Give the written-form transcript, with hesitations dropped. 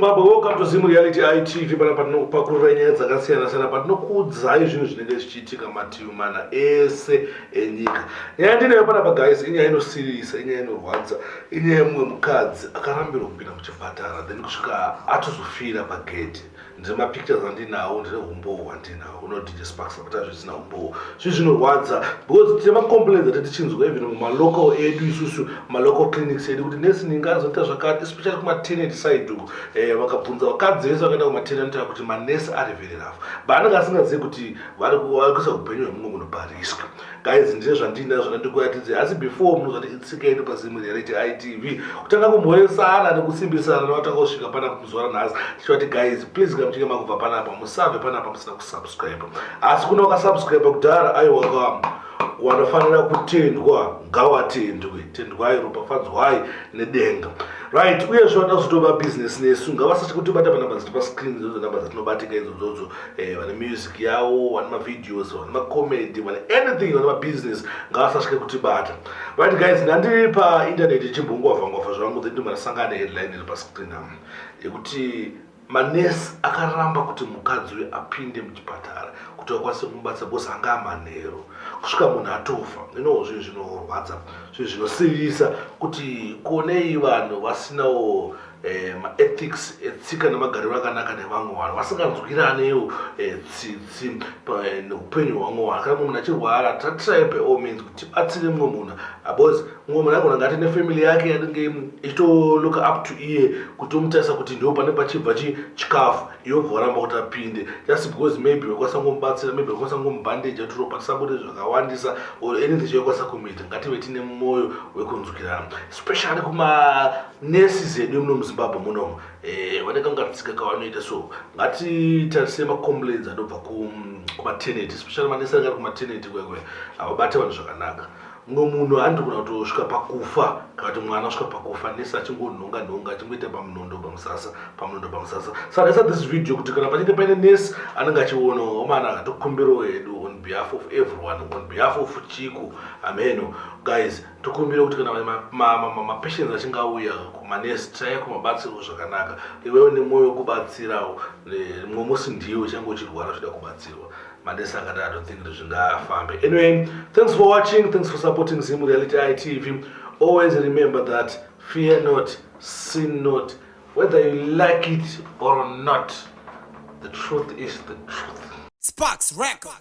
Zimbabwe, welcome to Zim Reality ITV. Pana patinokupakurira nyaya dzakasiyana siyana, patinokuudzai zvinhu zvinenge zvichiitika mativi mana ese enyika. Nyaya ndinayo panapa guys, inyaya inosiririsa, inyaya inorwadza, inyaya yemumwe mukadzi akarambirwa kupinda muchipatara then kusvika atozofira pagedhi. Ndine mapictures andinawo, ndine humbowo hwandinawo. Uno DJ Sparks abata zvisina humbowo. Zvinhu zvinorwadza because tine macomplaints ati tichinzwa even mumalocal edu isusu, malocal clinics edu, kuti nesi ninga azoita zvakati, especially kumaternity side uku. Vakabvunza vakadzi vese vakaenda kumaternity, anotaura kuti manesi ari very rough, but anenge asingazivi kuti vari kuisa upenyu hwemumwe munhu parisk. Guys, ndine zvandinazvo ndandikuratidze, asi before munozvati itsika yedu paZim Reality ITV kutanga kumhoresana nekusimbisana nevatanga kusvika panapa muzuva ranhasi, tichivati guys, please, kana muchinge makubva panapa, musabve panapa musina kusubscribe. Asi kuna wakasubscribe kudhara, aiwa, wanofanira kutendwa, ngawatendwe, tendwai, ropafadzwai nedenga, right? Uyezve vanoda kuzotova business nesu ngavasatya kutibata panhamba dziri pascreen idzodzo, nhamba dzatinobatika idzodzodzo. Vane music yavo, vane mavideos, vane macomedy, vane anything, vane mabusiness, ngavasatye kutibata, right? Guys, ndandiri painternet ichimbongwavhangwavha zvangu, then ndimbarasangana neheadline iri pascreen am yekuti manesi akaramba kuti mukadzi uyu apinde muchipatara kuti vakwanise kumubatsira because anga amanheru, kusvika munhu atofa. Zvinhu zvinorwadza, zvinhu zvinosiririsa kuti konei vanhu vasinawo maethics etsika nemagariro akanaka nevamwe vanhu, vasinganzwiranewo tsitsi neupenyu hwamwe vanhu. Kana mumwe munhu achirwara, tatry by all means kuti tibatsire mumwe munhu, because mumwe munhu agona ngati nefamily yake yanenge ichitolook up to iye, kuti omutarisa kuti ndo pane pachibva chikafu, iwe bva waramba kuti apinde just because maybe wakwanisa ngomubatsira, maybe wakwanisa ngomubhandeja kuti ropa risabude zvakawandisa or anything chawakwanisa kumuita. Ngative tine mwoyo wekunzwirana, especially kumanurses edu muno muZimbabwe munomu. Vanenge vangatsika kavanoita, so ngatitarise macomplaints anobva kumaternity, especially manesi anenge ari kumaternity kwekwe, havabati vanhu zvakanaka. Mumwe munhu andogona kutosvika pakufa, kana kuti mwana asvika pakufa, nesi achingonhonga nhonga, achingoita pamunondo pamusasa, pamunondo pamusasa. Saka ndaisa this video kuti kana pachinge paine nesi anenge achionawo, omana, akatokumbirawo hedu on behalf of everyone, on behalf of Chiku ameno. Guys, tokumbira kuti kana mapatients achinge auya kumanesi, try kumabatsirawo zvakanaka. Iwewe nemwoyo wekubatsirawo, mumwe musi ndiwe uchange uchirwara uchida kubatsirwa. Manesi akati, I don't think kuti zvingafambe. Anyway, thanks for watching, thanks for supporting Zim Reality ITV. Always remember that fear not, sin not, whether you like it or not, the truth is the truth. Sparks Record.